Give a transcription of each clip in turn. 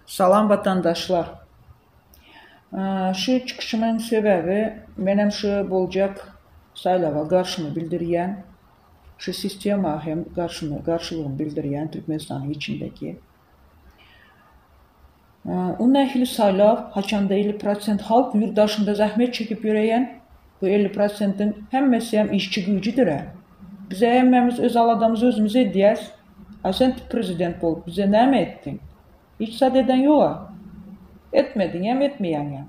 Salam watandaşlar. Şu çykyşymyň sebäbi menem şu boljak saýlawa garşymy bildirýän, şu sistema hem garşymy garşylygymy bildirýän Türkmenistanyň içindeki. O nähili saýlaw, haçanda 50 prosent halk ýurt daşynda zähmet çekip ýöreýän, bu 50 prosentiň hemmesi hem işçi güýjüdir-ä. Bize hemmämiz öz aladamyzy özümiz edýäs. A sen prezident bolup bize näme etdiň? Hiç zat eden ýoga. Etmediňem etmeýäňem.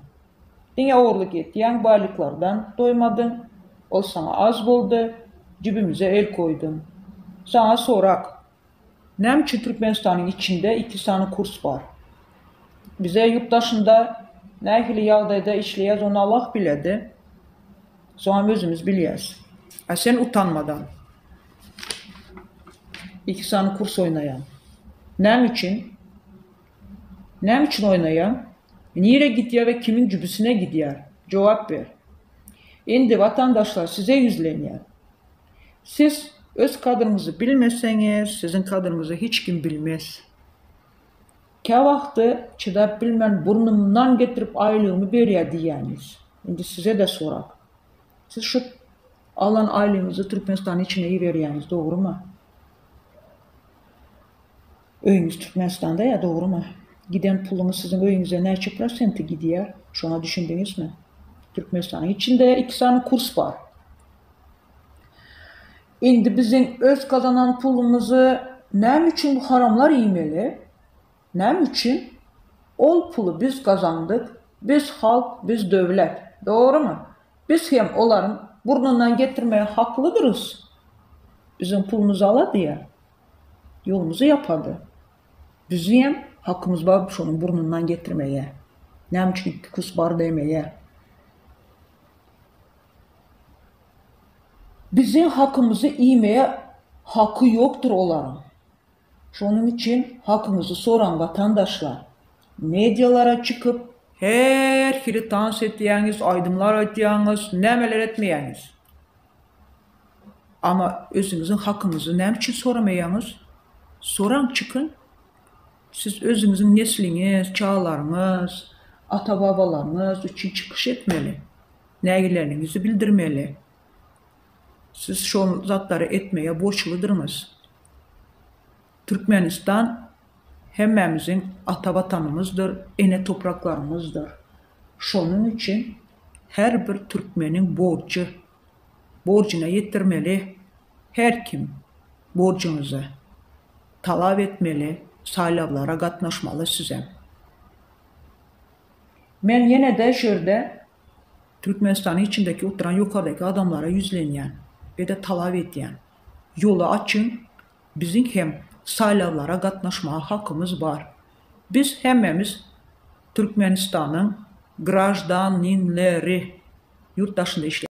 Diňe ogurlyk etýäň baýlyklardan doýmadyň, ol saňa az boldy, jübimize el koýduň. Saňa sorak, näme üçin Türkmenistanyň içinde iki sany kurs bar? Bize ýurt daşynda nähili ýagdaýda işleýäs ony Allah biledi. Soňam özümiz bilýäs. A sen utanmadan iki sany kurs oýnaýaň. Näme üçin? Näme üçin oýnaýaň? Nirä gidýär we kimiň jübüsine gidýär? Jogap ber. Indi watandaşlar size ýüzlenýän. Siz öz kadryňyzy bilmeseňiz, siziň kadryňyzy hiç kim bilmez. Käwagty çydap bilmän burnumdan getirip aýlygymy berýär diýýäňiz. Indi size-de sorag. Siz şu alan aýlygyňyzy Türkmenistanyň içine iberýäňiz, dogrumy? Öýüňiz Türkmenistanda ýa, dogrumy? Giden puluňyz siziň öýüňize näçe prosenti gidýär? Şoňa düşündiňizmi? Türkmenistanyň içinde iki sany kurs bar. Indi biziň öz gazanan pulumyzy näme üçin bu haramlar iýmeli? Näme üçin? Ol puly biz gazandyk, biz halk, biz döwlet. Dogrumy? Biz hem olaryň burnundan getirmege haklydyrys. Biziň pulumyzy alady ýa. Ýolumyzy ýapady. Biziňem hakymyz bar şonuň burnundan getirmege. Näme üçin kus bar demege. Biziň hakymyzy iýmege haky ýokdur olaryň. Şonuň üçin hakyňyzy soraň watandaşlar. Medialara çykyp her hili tans etýäňiz, aýdymlar aýtýaňyz, nämeler etmeýäňiz. Amma özüňiziň hakyňyzy näme üçin soramaýaňyz? Soraň çykyň. Siz özüňiziň nesliňiz, çagalaryňyz, ata-babalaryňyz üçin çykyş etmeli. Nägileligiňizi bildirmeli. Siz şol zatlary etmege borçludyrňyz. Türkmenistan hemmämiziň ata Watanymyzdyr, ene topraklarymyzdyr. Şonuň üçin her bir türkmeniň borjy, borjuna ýetirmeli her kim borjuňyzy talap etmeli, saýlawlara gatnaşmaly sizem. Men ýene-de şu ýerde Türkmenistanyň içindeki oturan ýokardaky adamlara ýüzlenýän we-de talap edýän. Ýoly açyň, biziň hem saýlawlara gatnaşmaga hakymyz bar. Biz hemmämiz Türkmenistanyň graždaninleri, ýurt daşynda işleýän.